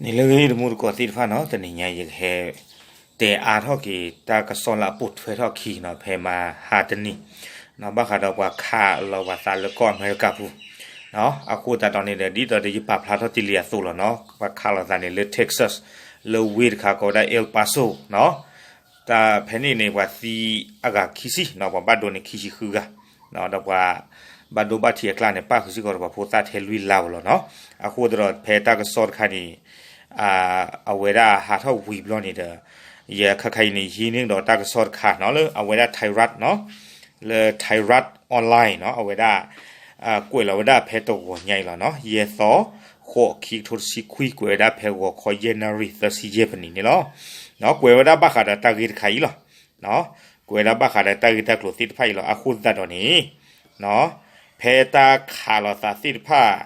န့ၣ်လၢဂ့ၤ တမူတကိးသ့ၣ်တဖၣ်နီၤ, တနံၤညါယကဟဲ တဲအါထီၣ်က့ၤ တၢ်ကစီၣ်လၢအပိာ်ထွဲထီၣ်အခံနီၤ, ဖဲမဟါတနံၤ ဘၣ်ဃးဒီးပှၤခးလီၤပှၤသးလၢကီၢ်အမဲရကၤပူၤ, အဃိသတးဒီးန့ၣ်ဒီး ဒ်သိးဒီးယပာ်ဖျါထီၣ်တ့ၢ်လံအသိးလီၤနီၤ, ပှၤခးလီၤသးန့ၣ်လၢ Texas လၢဝ့ၢ်တခါကိးဝဲဒၣ် El Paso နီၤ, တၢ်ဖဲန့ၣ်န့ၣ် ပှၤသံအဂၤခံဆံနီၤ, ပှၤဘၣ်ဒိန့ၣ်ခံဆံဃုဂၤ ဒီးပှၤဘၣ်ဒိဘၣ်ထံးအကျါန့ၣ် ပၣ်ဃုာ်စ့ၢ်ကီးဒီးပှၤဖိသၣ်ထဲလွံၢ်လါဝဲလီၤနီၤ. အဃိသတးဒီးဖဲတၢ်ကစီၣ်တခါန့ၣ် အဝဲဒၣ်ဟးထီၣ်ဝံၤဘျီန့ၣ်ဒီး ယခါခါအံၤန့ၣ် ဟံးန့ၢ်ကဒီးတၢ်ကစီၣ်တခါနီၤ လၢအဝဲဒၣ် Thai Rat နီၤ, လၢ Thai Rat Online နီၤ, အဝဲဒၣ် ကွဲးလီၤဝဲဒၣ်ဖဲတဂီၤညါအံၤလီၤနီၤ, ယဲၢ်သီ ဃိး ခံကထိတဆံခွံ ကွဲးဝဲဒၣ်ဖဲဂီၤခီယဲၢ်နၣ်ရံၣ်သၢဆံယဲၢ်မံးနံးန့ၣ်လီၤ. ကွဲးဝဲဒၣ်ဘၣ်ဃးဒီးတၢ်ဂ့ၢ်တခါအံၤလီၤ. ကွဲးဝဲဒၣ်ဘၣ်ဃးဒီးတၢ်ဂ့ၢ်တၢ်ကျိၤသ့ၣ်တဖၣ်အံၤလီၤ. အဃိသတးဒီးန့ၣ် ဖဲတၢ်ခးလီၤသးသ့ၣ်တဖၣ်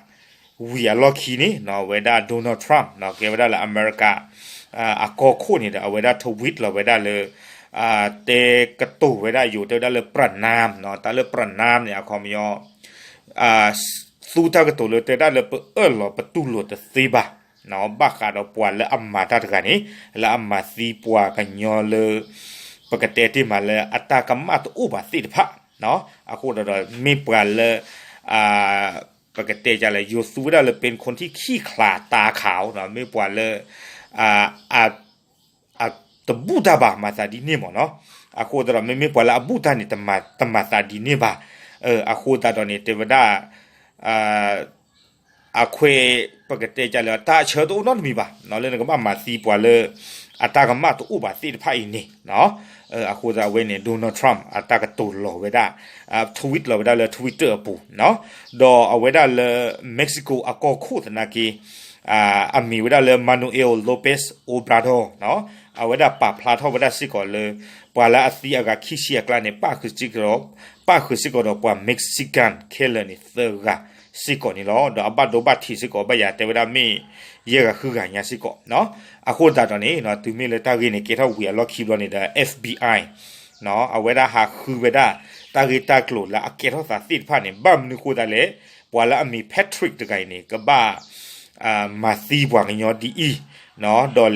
ဝံၤအလီၢ်ခံန့ၣ် အဝဲဒၣ် Donald Trump နီၤ, ကဲဝဲဒၣ်လၢအမဲရကၤ အကီၢ်ခိၣ်န့ၣ်ဒီး အဝဲဒၣ် tweet လီၤဝဲဒၣ်လၢ တဲကတိၤဝဲဒၣ်ယိၤ တဲဝဲဒၣ်လၢ ပြနၢမ် နီၤ, တၢ်လၢ ပြနၢမ် န့ၣ် အခီပညီ သူတၢ်ကတိၤလၢတဲဒၣ်လၢပအၢၣ်လီၤပတူၢ်လိာ်တသ့ဘၣ်, ဘၣ်ဃးဒီးပှၤလၢအမၤတၢ်တဂၤန့ၣ် လၢအမၤသံပှၤကညီလၢ ပကတဲတ့ၢ်မးလၢအတၢ်ကမၣ်တအိၣ်ဘၣ်သ့ၣ်တဖၣ်, အဃိဒီးမ့ၢ်ပှၤလၢ ပကတဲဒ်လဲၣ် ယိၤသူဝဲဒၣ်လၢ เป็นคนที่ขี้ขลาดตาขาว နီၤ, မ့ၢ်ပှၤလၢ အတဘူၣ်တၢ်ဘၣ် မၤသးဒ်န့ၣ်မ့ၢ်နီၤ. အဃိသတးဒီး မ့မ့ၢ်ပှၤလၢအဘူၣ်တၢ်န့ၣ် တမၤသးဒ်န့ၣ်ဘၣ်. အဃိသတးဒီးန့ၣ် တဲဝဲဒၣ် အခွဲး ပကတဲဒ်လဲၣ် တၢ်အဆၢတအိၣ်နီတမံၤဘၣ် လၢနကဘၣ်မၤသံပှၤလၢ အတၢ်ကမၣ်တအိၣ်ဘၣ်သ့ၣ်တဖၣ်အံၤန့ၣ် အဃိသတးအဝဲန့ၣ် Donald Trump အတၢ်ကတိၤလီၤဝဲဒၣ် tweet လီၤဝဲဒၣ်လၢ Twitter အပူၤ, ဒီးအဝဲဒၣ်လၢ Mexico အကီၢ်ခိၣ်သနာ်က့ အမံၤဝဲဒၣ်လၢ Manuel Lopez Obrador နီၤ, အဝဲဒၣ်ပာ်ဖျါထီၣ်ဝဲဒၣ်စ့ၢ်ကီးလၢ ပှၤလၢအသံအဂၤခံဆံအကျါန့ၣ် ပၣ်ဃုာ်စ့ၢ်ကီးဒီး ပၣ်ဃုာ်စ့ၢ်ကီးဒီးပှၤ Mexican ခဲလၢာ်န့ၣ်သၢဂၤစ့ၢ်ကီးန့ၣ်လီၤ. ဒီးအဘၣ်ဒိဘၣ်ထံးစ့ၢ်ကီး ဘၣ်ယၤတဲဝဲဒၣ်မ့ၢ်ယဲၢ်ဂၤဃုဂၤညါစ့ၢ်ကီးနီၤ. အဃိသတးဒီးန့ၣ် တုၤမ့ၢ်လၢတၢ်ဂ့ၢ်န့ၣ် ကဲထီၣ်ဝံၤအလီၢ်ခံဘျီန့ၣ်ဒီး FBI နီၤ အဝဲဒၣ်ဟးဃုဝဲဒၣ် တၢ်ဂ့ၢ်တၢ်ကျိၤလၢအကဲထီၣ်သးသ့ၣ်တဖၣ်န့ၣ် ဘၣ်မနုၤဃိသတးလဲၣ်, ပှၤလၢအမံၤ Patrick တဂၤအံၤန့ၣ် ကဘၣ် မၤသံပှၤကညီဒ်အံၤ, ဒီး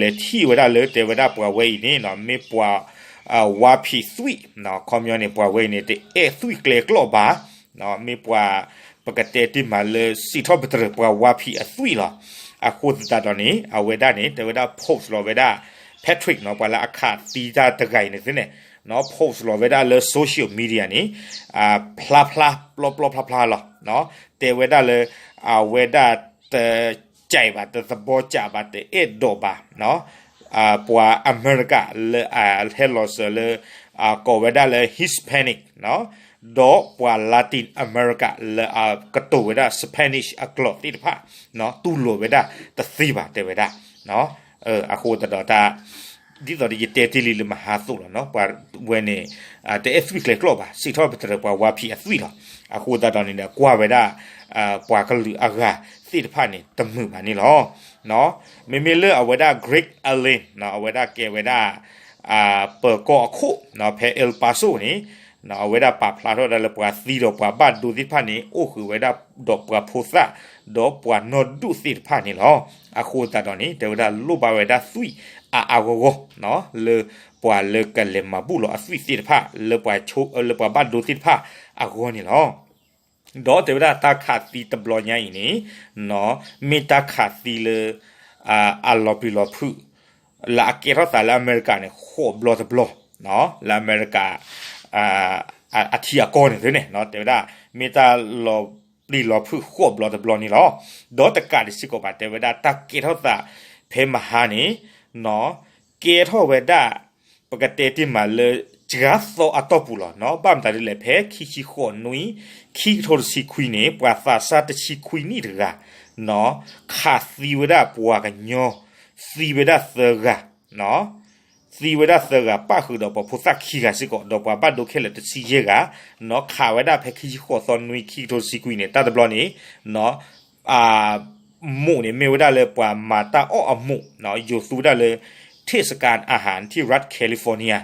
လဲၤထံၣ်ဝဲဒၣ်လၢတဲဝဲဒၣ်ပှၤဝဲအံၤန့ၣ် မ့ၢ်ပှၤ ဝါဖံးသွံၣ်, ခီပညီန့ၣ် ပှၤဝဲအံၤန့ၣ် တအဲၣ်သွံၣ်ကျဲကျီၢ်ဘၣ်, မ့ၢ်ပှၤ ပကတဲတ့ၢ်မးလၢ စံးထီၣ်ပတြၢၤပှၤဝါဖံးအသွံၣ်လီၤ. အဃိသတးဒီးန့ၣ် အဝဲဒၣ်န့ၣ် တဲဝဲဒၣ် post လီၤဝဲဒၣ် Patrick နီၤ ပှၤလၢအခးသံတၢ်တဂၤအံၤန့ၣ်သ့ၣ်န့ၣ် post လီၤဝဲဒၣ်လၢ social media န့ၣ် ဖျါဖျါပျီပျီဖျါဖျါလီၤ. တဲဝဲဒၣ်လၢ အဝဲဒၣ် တကြိုက်ဘၣ် တသဘောကျဘၣ် တအဲၣ်ဒိးဘၣ် ပှၤအမဲရကၤလၢအဟဲလီၤစၢၤလၢ ကိးဝဲဒၣ်လၢ Hispanic ဒီးပှၤ Latin America လၢအကတိၤဝဲဒၣ် Spanish အကျိာ်သ့ၣ်တဖၣ် တူၢ်လိာ်ဝဲဒၣ်တသ့ဘၣ် တဲဝဲဒၣ်. အဃိသတးဒီးတၢ် ဒ်သိးဒီးယတဲတ့ၢ်လံလၢမဟါအသိးလီၤနီၤ, ပှၤဝဲန့ၣ် တအဲၣ်သွံၣ်ကျဲကျီၢ်ဘၣ်, စံးထီၣ်ပတြၢၤပှၤဝါဖံးအသွံၣ်လီၤ. အဃိသတးဒီးန့ၣ်ဒီး ကွၢ်ဝဲဒၣ် ပှၤကလုာ်အဂၤသ့ၣ်တဖၣ်န့ၣ် တမုာ်ဘၣ်န့ၣ်လီၤ. မ့မ့ၢ်လၢအဝဲဒၣ် Greg Allen နီၤ, အဝဲဒၣ်ကဲဝဲဒၣ် ပၢၤကီၢ်အခိၣ် ဖဲ El Paso န့ၣ် အဝဲဒၣ်ပာ်ဖျါထီၣ်ဝဲဒၣ်လၢပှၤသံဒီးပှၤဘၣ်ဒိသ့ၣ်တဖၣ်န့ၣ် အိၣ်ဃုာ်ဝဲဒၣ်ဒီးပှၤဖိသၣ် ဒီးပှၤနီၢ်ဒိၣ်သ့ၣ်တဖၣ်န့ၣ်လီၤ. အဃိသတးဒီးန့ၣ် တဲဝဲဒၣ်လိၣ်ဘၣ်ဝဲဒၣ်သွံၣ်အါအါဂီၢ်ဂီၢ် လၢပှၤလၢကလဲၤမၤဘူၣ်လီၤအသွံၣ်သ့ၣ်တဖၣ် လၢပှၤဘၣ်ဒိသ့ၣ်တဖၣ်အဂီၢ်န့ၣ်လီၤ. ဒီးတဲဝဲဒၣ်တၢ်ခးသံတဘျီညါအံၤန့ၣ် မ့ၢ်တၢ်ခးသံလၢ အလီၤပျံၤလီၤဖုး လၢအကဲထီၣ်သးလၢအမဲရကၤန့ၣ် ဃိးဘျီတဘျီ လၢအမဲရကၤ အထံအကီၢ်န့ၣ်သ့ၣ်န့ၣ် တဲဝဲဒၣ် မ့ၢ်တၢ်လီၤပျံၤလီၤဖုးဃိးဘျီတဘျီန့ၣ်လီၤ. ဒီးတကးဒံးစ့ၢ်ကီးဘၣ် တဲဝဲဒၣ်တၢ်ကဲထီၣ်သးဖဲမဟါန့ၣ် ကဲထီၣ်ဝဲဒၣ် ပကတဲတ့ၢ်မးလၢ ကသီအတီၢ်ပူၤလီၤ. ဘၣ်မတၤဒ်လဲၣ် ဖဲခံဆံဃိးနွံ ခံကထိတဆံခွံန့ၣ် ပှၤသးစၢ်တဆံခွံနံၣ်တဂၤ ခးသံဝဲဒၣ်ပှၤကညီ သံဝဲဒၣ်သၢဂၤ သံဝဲဒၣ်သၢဂၤ ပၣ်ဃုာ်ဒီးပှၤဖိသၣ်ခံဂၤစ့ၢ်ကီး ဒီးပှၤဘၣ်ဒိခဲလၢာ်တဆံယဲၢ်ဂၤ ခးဝဲဒၣ်ဖဲခံဆံဃိးသီနွံ ခံကထိတဆံခွံန့ၣ် တၢ်တဘျီန့ၣ် အမိၢ်န့ၣ်မ့ၢ်ဝဲဒၣ်လၢပှၤမၤတၢ်အီၣ်အမိၢ် ယိၤသူဝဲဒၣ်လၢ เทศกาลอาหารที่รัฐแคลิฟอร์เนีย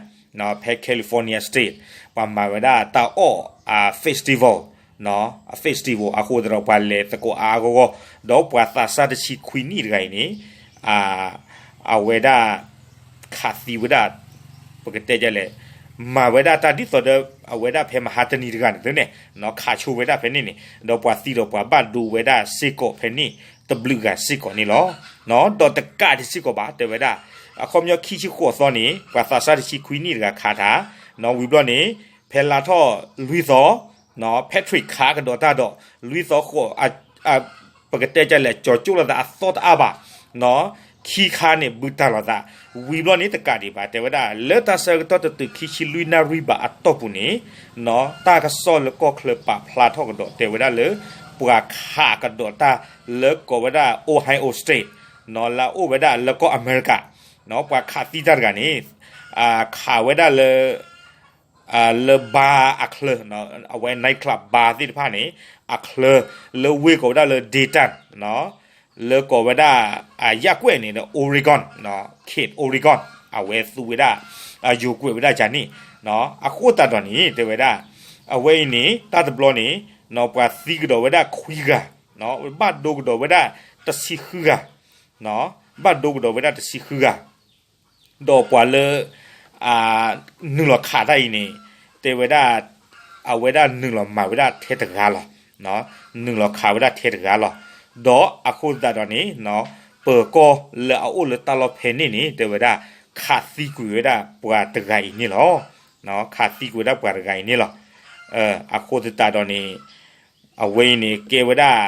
ဖဲ California State ပှၤမၤဝဲဒၣ်တၢ်အီၣ် festival festival အဃိသတးဒီးပှၤလဲၤသကိးအါအါဂီၢ်ဂီၢ် ဒီးပှၤသးစၢ်တဆံခွံနံၣ်တဂၤအံၤန့ၣ် အဝဲဒၣ် ခးသံဝဲဒၣ် ပကတဲဒ်လဲၣ်, မၤဝဲဒၣ်တၢ်ဒ်သိးဒီး အဝဲဒၣ်ဖဲမဟါတနံၤတဂၤန့ၣ်သ့န့ၣ် ခးဆိဝဲဒၣ်ဖဲန့ၣ်န့ၣ် ဒီးပှၤသံဒီးပှၤဘၣ်ဒိဝဲဒၣ်စ့ၢ်ကီးဖဲန့ၣ် တဘျုးဂၤစ့ၢ်ကီးန့ၣ်လီၤ. ဒီးတကးဒံးစ့ၢ်ကီးဘၣ် တဲဝဲဒၣ် အခီပညီခံဆံဃိးသီန့ၣ် ပှၤသးစၢ်တဆံခွံနံၣ်တဂၤခးတၢ် ဝံၤဘျီန့ၣ် ဖဲလါထီၣ်လွံၢ်သီ Patrick ခးကဒီးတၢ်ဒီး လွံၢ်သီဃိး ပကတဲဒ်လဲၣ် ကၠီၤကၠိလိာ်သးအသီတအါဘၣ် ခံခါန့ၣ် ဘုတၢ်လိာ်သး ဝံၤဘျီန့ၣ် တကးဒံးဘၣ် တဲဝဲဒၣ် လၢတၢ်ဆၢကတီၢ်တတုၤခံဆံလွံၢ်နၣ်ရံၣ်ဘၣ်အတီၢ်ပူၤန့ၣ် တၢ်ကစီၣ်လၢကီၢ်ချၢပာ်ဖျါထီၣ်ကဒီး တဲဝဲဒၣ်လၢ ပှၤခးကဒီးတၢ်လၢကိးဝဲဒၣ် Ohio State လၢအအိၣ်ဝဲဒၣ်လၢကီၢ်အမဲရကၤ ပှၤခးသံတၢ်တဂၤန့ၣ် ခးဝဲဒၣ်လၢ လၢ bar အချၢ အဝဲ night club bar သ့ၣ်တဖၣ်န့ၣ် အချၢ လၢဝ့ၢ်ကိးဝဲဒၣ်လၢ Dayton လၢကိးဝဲဒၣ် ယၣ်ကွဲၣ်န့ၣ်ဒီး Oregon, Kate Oregon အဝဲသူဝဲဒၣ် ယိၤကွဲးဝဲဒၣ်ကန့ၣ် အဃိသတးဒီးန့ၣ် တဲဝဲဒၣ် အဝဲအံၤန့ၣ် တၢ်တဘျီန့ၣ် ပှၤသံကဒီးဝဲဒၣ်ခွံဂၤ ဘၣ်ဒိကဒီးဝဲဒၣ်တဆံဃုဂၤ ဘၣ်ဒိကဒီးဝဲဒၣ်တဆံဃုဂၤ ဒီးပှၤလၢ နုာ်လီၤခးတၢ်အံၤန့ၣ် တဲဝဲဒၣ် အဝဲဒၣ်နုာ်လီၤမၤဝဲဒၣ်ထဲတဂၤလီၤ. နုာ်လီၤခးဝဲဒၣ်ထဲတဂၤလီၤ. ဒီးအဃိသတးဒီးန့ၣ် ပၢၤကီၢ်လၢအအိၣ်လၢတၢ်လီၢ်ဖဲန့ၣ်န့ၣ် တဲဝဲဒၣ် ခးသံကွံာ်ဝဲဒၣ်ပှၤတဂၤအံၤန့ၣ်လီၤ. ခးသံကွံာ်ဝဲဒၣ်ပှၤတဂၤအံၤန့ၣ်လီၤ. အဃိသတးဒီးန့ၣ် အဝဲအံၤန့ၣ် ကဲဝဲဒၣ်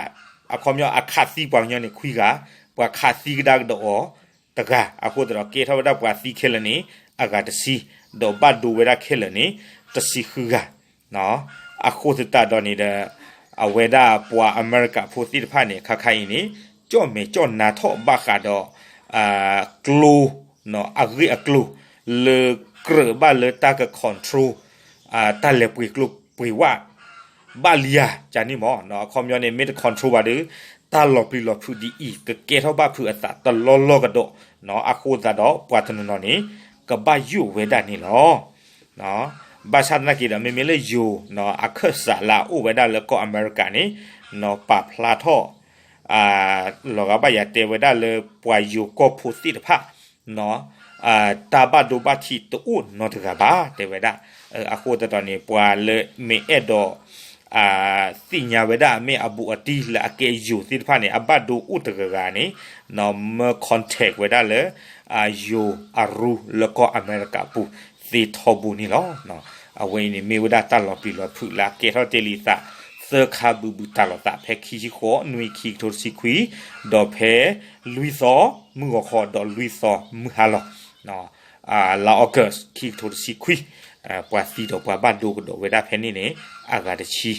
အခီပညီအခးသံပှၤကညီန့ၣ်ခွံဂၤ, ပှၤခးသံကဒါကဒီးအီၤတဂၤ, အဃိသတးဒီးကဲထီၣ်ဝဲဒၣ်ပှၤသံခဲလၢာ်န့ၣ် အဂၤတဆံ, ဒီးဘၣ်ဒိဝဲဒၣ်ခဲလၢာ်န့ၣ် တဆံဃုဂၤ. အဃိသတးဒီးန့ၣ်ဒီး အဝဲဒၣ်ပှၤအမဲရကၤဖိသ့ၣ်တဖၣ်န့ၣ် ခါခါအံၤန့ၣ် ကၠီၣ်မဲာ်ကၠီၣ်နါထီၣ်ဘၣ်ဃးဒီး ကျိ အဂ့ၢ်အကျိၤ လၢကြၢးဘၣ်လၢတၢ်က control တၢ်လဲၤပှ့ၤကျိပှ့ၤဝၣ် ဘၣ်လံဧါကန့ၣ်မ့ၢ် အခီပညီန့ၣ် မ့ၢ်တ control ဘၣ်ဒီး တၢ်လီၤပျံၤလီၤဖုးဒ်အံၤ ကကဲထီၣ်ဘၣ်ဖုးအသးတလီၢ်လီၢ်ကဒီး, အဃိသတးဒီးပှၤတနီၤနီၤန့ၣ် ကဘၣ်ယိၣ်ဝဲဒၣ်န့ၣ်လီၤ. ဘၣ်ဆၣ်သနာ်က့ဒီး မ့မ့ၢ်လၢယိၤ အခၢၣ်စးလၢအအိၣ်ဝဲဒၣ်လၢကီၢ်အမဲရကၤန့ၣ် ပာ်ဖျါထီၣ် လီၤဂာ်ဘၣ်ယၤတဲဝဲဒၣ်လၢပှၤယိၤကီၢ်ဖိသ့ၣ်တဖၣ် တၢ်ဘၣ်ဒိဘၣ်ထံးတအိၣ်နီတဂၤဘၣ် တဲဝဲဒၣ်. အဃိသတးဒီးန့ၣ် ပှၤလၢမ့ၢ်အဲၣ်ဒိး သ့ၣ်ညါဝဲဒၣ်မ့ၢ်အဘူးအတံၢ်လၢအကဲယိၤသ့ၣ်တဖၣ်န့ၣ် အဘၣ်ဒိအိၣ်တဂၤဂၤန့ၣ် မၢ contact ဝဲဒၣ်လၢ ယိၤအရူလၢကီၢ်အမဲရကၤပူၤသ့ထီဘိန့ၣ်လီၤ. အဝဲအံၤန့ၣ်မ့ၢ်ဝဲဒၣ်တၢ်လီၤပျံၤလီၤဖုးလၢအကဲထီၣ်တ့ၢ်လံသး သၢခါဘုးဘုးတၢ်လီၤသး ဖဲခံဆံဃိး နွံ ခံကထိတဆံခွံ ဒီးဖဲလွံၢ်သီ မုၢ်ဂီၤခီဒီးလွံၢ်သီ မုၢ်ဟါလီၤ လါ August ခံကထိတဆံခွံ ပှၤသံဒီးပှၤဘၣ်ဒိကဒီးဝဲဒၣ်ဖဲန့ၣ်န့ၣ် အဂၤတဆံ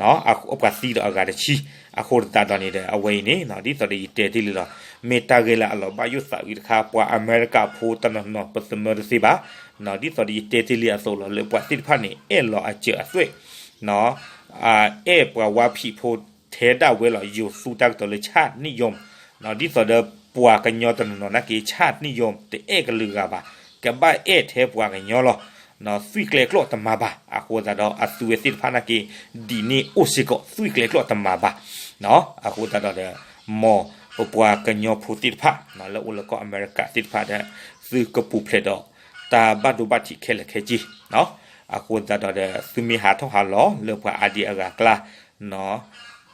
ပှၤသံဒီးအဂၤတဆံ, အဃိသတးဒီးန့ၣ်ဒီး အဝဲအံၤန့ၣ် ဒ်သိးဒီးယတဲတ့ၢ်လံလီၤ. မ့ၢ်တၢ်ဂ့ၢ်လၢအလီၤဘၣ်ယိၣ်သးဝံၤတခါ ပှၤအမဲရကၤဖိတနီၤနီၤ ပသမၢတသ့ဘၣ်, ဒ်သိးဒီးယတဲတ့ၢ်လံအသိးလီၤ လၢပှၤသ့ၣ်တဖၣ်န့ၣ် အဲၣ်လီၤအစၢၤအသွဲၣ် အဲၣ်ပှၤဝါဖံးဖိထဲဒၣ်ဝဲလီၤ ယိၤသူတၢ်ကတိၤလၢ ချားနံၣ်ယိး ဒ်သိးဒီးပှၤကညီတနီၤနီၤနာ်က့ ချားနံၣ်ယိး တအဲၣ်ကလုာ်ဂၤဘၣ်, ကဘၣ်အဲၣ်ထဲပှၤကညီလီၤ. သွံၣ်ကျဲကျိာ်တမၤဘၣ်, အဃိသတးဒီးအသုဝဲသ့ၣ်တဖၣ်နာ်က့ ဒ်န့ၣ်အိၣ်စ့ၢ်ကီး သွံၣ်ကျဲကျိာ်တမၤဘၣ်. အဃိသတးဒီး မ်ပပှၤကညီဖိသ့ၣ်တဖၣ် လၢအိၣ်လၢကီၢ်အမဲရကၤသ့ၣ်တဖၣ်ဒီး သုကပူၤဖျဲးဒီး တၢ်ဘၣ်ဒိဘၣ်ထံးခဲလၢာ်ခဲဆ့ အဃိသတးဒီး သုမ့ၢ်ဟးထီၣ်ဟးလီၤလၢပှၤအါဒံအဂၤအကျါ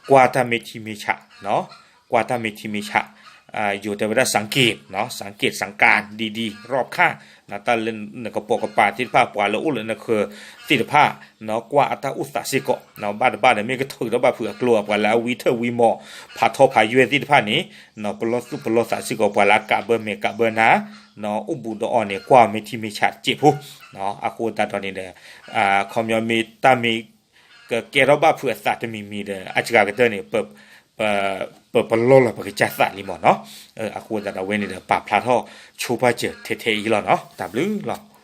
ကွၢ်တၢ်မ့ၢ်ထံမ့ၢ်ဆး, ကွၢ်တၢ်မ့ၢ်ထံမ့ၢ်ဆး, ယိၤတဲဝဲဒၣ် สังเกต, สังเกต สังการ ดีๆ รอบข้าง တၢ်လၢနကပိာ်ကပၤသ့ၣ်တဖၣ် ပှၤလၢအိၣ်လၢနဃၢၤသ့ၣ်တဖၣ် ကွၢ်အတၢ်အိၣ်သးစ့ၢ်ကီး, ဘၣ်တဘၣ်ဒီးမ့ၢ်ကထုးထီၣ်ဘၣ်ဖုးအကျိၤ ပှၤလၢအဝံထၢၣ်ဝံမီၢ် ဖးထီဖးယွဲၢ်သ့ၣ်တဖၣ်န့ၣ် ပလီၢ်သူၣ်ပလီၢ်သးစ့ၢ်ကီး ပှၤလၢအကးဘၢမဲာ်ကးဘၢနါ အိၣ်ဘူးဒီးအီၤန့ၣ် ကွၢ်မ့ၢ်ထံမ့ၢ်ဆးတစဲးဖိ အဃိသတးဒီးန့ၣ်ဒီး ခီပညီမ့ၢ်တၢ်မ့ၢ် ကကဲထီၣ်ဘၣ်ဖုးအသးတမံၤမံၤဒီး အစှၤကတၢၢ်န့ၣ် ပ ပလီၢ်လီၤပကစၢ်သးလံမ့ၢ်နီၤ. အဃိသတးဒီးဝဲန့ၣ်ဒီး ပာ်ဖျါထီၣ်ဆိပာ်စၢၤထဲထဲအံၤလီၤနီၤ. တၢ်ဘျုးလီၤ.